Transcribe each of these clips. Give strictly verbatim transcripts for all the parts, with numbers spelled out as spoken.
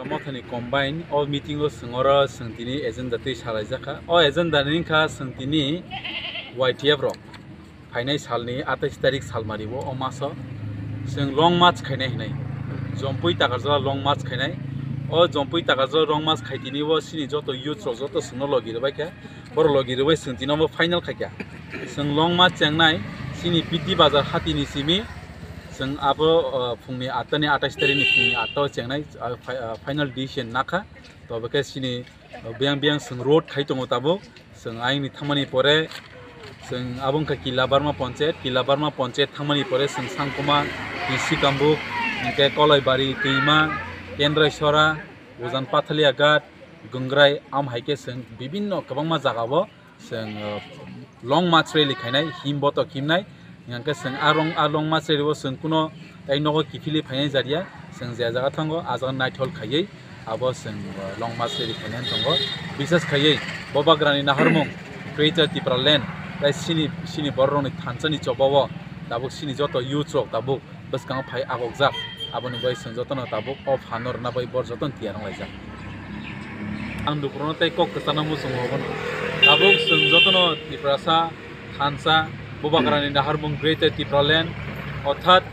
Mothani combine o meeting o chwng oro chwng tini agenda twi salaijakha. O agenda ni wngkha chwng tini Y T F rok phainai salni atais tarik salmari o, o maso chwng long march khainai hinai. Jompui Takarjala long march khainai. O Jompui Takarjala long march khai tini o chini joto youth rok joto chwngno logi rwbaikha. Borok logi rwbai chwng tini omo final khaikha. Chwng long march chengnai chini P T Bazar hatini simi. Chwng abo, uh, phungni atta ni atais tarik ni phungni atta o chengnai, uh, fi-, uh, final decision nakha. Tobo khe chini, uh, biyang biyang chwng road khai tongo tabuk. Chwng ayangni thangmani pore chwng abo wngkha Kila Barma Ponchayat, Kila Barma Ponchayat thangmani pore chwng Sangkuma, Tisi Kambuk, hwnkhe Kolaibari, Twima, Kendrai Sora, Ujan Pathalia Ghat, Gungrai, am hai khe chwng bibinno kwbangma jagao chwng, uh, long march rally khainai, him botok himnai. Hingkhe chwng a long, a long march rally o chwng kuno tei nogo kiphilwi phainai jariya, chwng je jaga thango, a jaga naithol khaiwi abo chwng, uh, long march rally khainai tongo. Bises khaiwi Bubagrani naharmung Greater Tipraland tei chini, chini bororokni thansani chobao tabuk chini joto youth rok tabuk bwskango phai agokjak, aboni bai chwng jotono tabuk o phan no rwna bai bor jotono tiyar wnglaijak. Ang lukurokno tei kok kwchangno muchungo obono. Tabuk chwng jotono Tiprasa, thansa, Bubagrani naharmung Greater Tipraland, orthat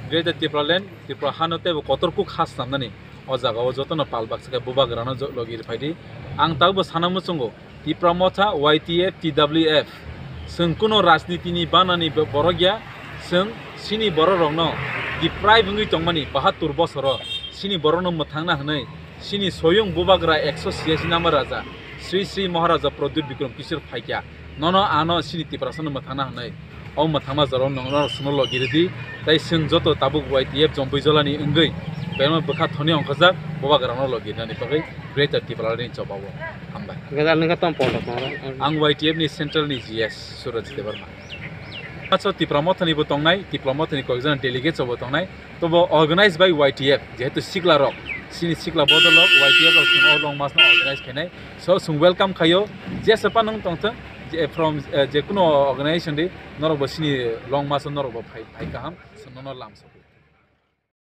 Greater Tipraland, Tripura hano teibo kotor kuk ha swnamnani o jagao jotono pal baksa khe Bubagrano jo-, logi rwphaidi. Ang tabukbo sana muchungo, Tipra Motha, Y T F, T W F, chwng kuno rajniti ni banani bo-, borok ya, chwng chini borok rokno deprive wngwi tongmani bahattur bosoro chini borokno mwthangna hwnwi chini soyung Bubagra ekso siyasi number raja Sri Sri Maharaja Pradyut Bikram Kishore phaikha. Nono ano chini Tiprasano mwthangna hwnwi o mwthangma jorao nwng norok chwngno logi rwdi, tei chwng joto tabuk Y T F Jompui Jolani wngwi belma bwkha thoni ongkhorjak Bubagrano logi rwnani bagwi Greater Tipralandni chobao. Hambai. Hwnkhe da nwng khe tamo pondok tongo? Ang Y T F ni central ni G S Suraj Debbarma. Acho Tipra Mothani bo tongnai, Tipra Mothani koijana delegate bo tongnai. Tobo organize by Y T F, jehetu sikla rok, chini sikla bodol rok Y T F rok chwng o long march no organize khainai. So chwng welcome khaio, jesa pa nwng tongthwng, je from, eh, jekuno organization di, norok bo chini long march o norok bo phai, phai kaham, chwng nono lam sokwi.